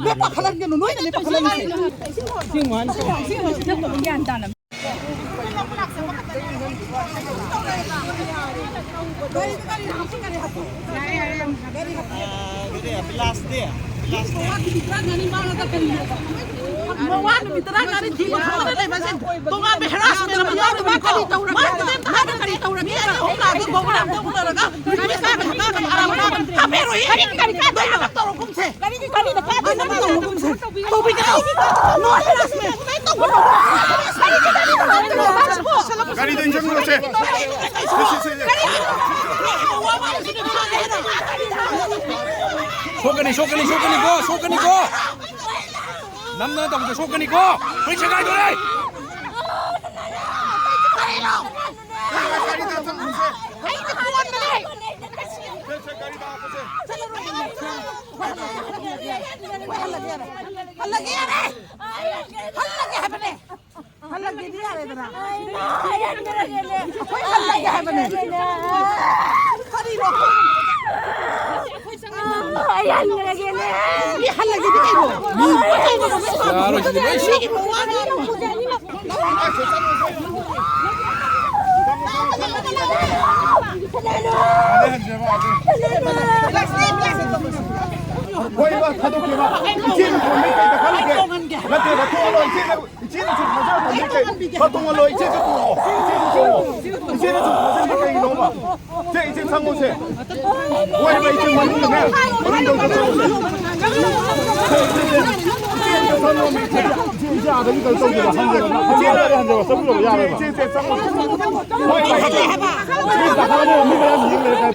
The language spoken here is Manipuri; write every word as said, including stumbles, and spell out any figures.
ꯂꯦꯞꯄ ꯈꯜꯍꯟꯒꯅꯨ, ꯅꯣꯏꯅ ꯂꯦꯞꯄ ꯈꯜꯍꯟꯒꯅꯨ꯫ ꯒ꯭ꯌꯥꯟ ꯇꯥꯅ꯫ ꯃꯋꯥ ꯅꯨꯃꯤꯠ ꯇꯔꯥꯃꯉꯥꯅꯤ ꯊꯤꯕ ꯈꯪꯗꯅ ꯂꯩꯕꯁꯦ ꯇꯣꯉꯥꯟꯕ harassment ꯑꯃ ꯌꯥꯎꯔꯤꯕꯅꯤꯀꯣ꯫ ꯃꯥ ꯀꯔꯤ ꯇꯧꯔꯒꯦ? ꯃꯥ ꯀꯔꯤ ꯇꯧꯔꯒꯦ? ꯃꯤ ꯑꯅꯤ ꯑꯍꯨꯝ ꯂꯥꯛꯑꯒ ꯒꯣꯒꯣꯔꯥꯝꯗ ꯎꯅꯔꯒ ꯅꯨꯄꯤ ꯃꯆꯥꯒ ꯅꯨꯄꯥꯒ ꯑꯔꯥꯞ ꯑꯔꯥꯞꯄ ꯀꯥꯞꯄꯦꯔꯣꯏꯌꯦ꯫ ꯀꯔꯤ, ꯀꯔꯤ ꯀꯥꯟꯅꯕ? ꯅꯣꯏꯅ ꯇꯧꯔꯒꯨꯝꯁꯦ꯫ ꯀꯔꯤꯒꯤ ꯀꯔꯤꯗ ꯀꯥꯟꯅꯕ? ꯅꯣꯏꯅ ꯇꯧꯔꯒꯨꯝꯁꯦ꯫ ꯇꯧꯕꯤꯒꯅꯨ꯫ No harassment꯫ ꯀꯔꯤꯒꯤ ꯀꯔꯤꯒꯤ ꯀꯔꯤꯒꯤ ꯒꯥꯔꯤꯗꯣ ꯏꯟꯖꯟ ꯈꯨꯂꯣꯁꯦ꯫ ꯁꯤ, ꯁꯤ, ꯁꯤ, ꯁꯤ꯫ ꯁꯣꯛꯀꯅꯤ, ꯁꯣꯛꯀꯅꯤ, ꯁꯣꯛꯀꯅꯤꯀꯣ, ꯁꯣꯛꯀꯅꯤꯀꯣ꯫ ꯅꯝꯗꯅ ꯇꯧꯕꯗꯣ ꯁꯣꯛꯀꯅꯤꯀꯣ꯫ ꯐꯨꯔꯤꯠ ꯁꯦꯒꯥꯏꯗꯣꯔꯦ꯫ ꯍꯜꯂꯒꯦ ꯌꯥꯔꯦ꯫ ꯍꯜꯂꯒꯦ ꯍꯥꯏꯕꯅꯦ꯫ ꯍꯜꯂꯒꯦꯗꯤ ꯌꯥꯔꯦꯗꯅ꯫ ꯑꯩꯈꯣꯏ ꯍꯜꯂꯒꯦ ꯍꯥꯏꯕꯅꯦ꯫ ꯀꯔꯤꯅꯣ? ꯃꯤ ꯍꯜꯂꯒꯦꯗꯤ ꯀꯩꯅꯣ? ꯌꯥꯔꯣꯏ, ꯁꯤꯗꯤ ꯂꯣꯏ ꯁꯤ-, ꯁꯤꯒꯤ ꯃꯋꯥꯅꯤ꯫ ꯍꯣꯏ, ꯏꯃꯥ, ꯊꯥꯗꯣꯛꯀꯦ, ꯏꯃꯥ꯫ ꯏꯆꯦꯅ ꯊꯣꯡꯕꯩ ꯀꯩꯗ ꯈꯜꯂꯨꯒꯦ? ꯅꯠꯇꯦꯕ, ꯊꯣꯛꯍꯜꯂꯣ, ꯏꯆꯦꯅ ꯏꯆꯦꯅꯁꯨ ꯊꯥꯖꯔ ꯊꯝꯕꯤꯔꯤꯁꯦ꯫ ꯃꯥ ꯇꯣꯡꯍꯜꯂꯣ, ꯏꯆꯦꯁꯨ ꯇꯣꯡꯉꯣ꯫ ꯏꯆꯦꯁꯨ ꯇꯣꯡꯉꯣ꯫ ꯏꯆꯦꯅꯁꯨ ꯊꯥꯖꯔꯤꯁꯦ ꯀꯩꯒꯤꯅꯣꯕ? ꯁꯦ, ꯏꯆꯦ ꯆꯪꯉꯣꯁꯦ꯫ ꯍꯣꯏꯕ, ꯏꯆꯦ ꯃꯅꯨꯡꯗꯅꯦ꯫ ꯃꯅꯨꯡꯗ ꯑꯝꯇ ꯆꯪꯉꯣꯁꯦ꯫ ꯁꯦ, ꯏꯆꯦ, ꯏꯆꯦ꯫ ꯏꯆꯦ, ꯏꯆꯦ, ꯏꯆꯦ ꯑꯥꯗꯒꯤ ꯀꯩꯅꯣ ꯇꯧꯒꯦꯕ, ꯍꯟꯖꯦꯕ꯫ ꯏꯆꯦ ꯌꯥꯔꯦ, ꯍꯟꯖꯦꯕ, ꯆꯠꯂꯨꯔꯣ, ꯌꯥꯔꯦꯕ꯫ ꯏꯆꯦ, ꯏꯆꯦ, ꯆꯪꯉꯣ꯫ ꯍꯣꯏꯕ꯫ ꯃꯤ ꯇꯪꯈꯥꯏ ꯑꯃ, ꯃꯤ ꯃꯌꯥꯝ ꯌꯦꯡ ꯂꯩꯔꯦ꯫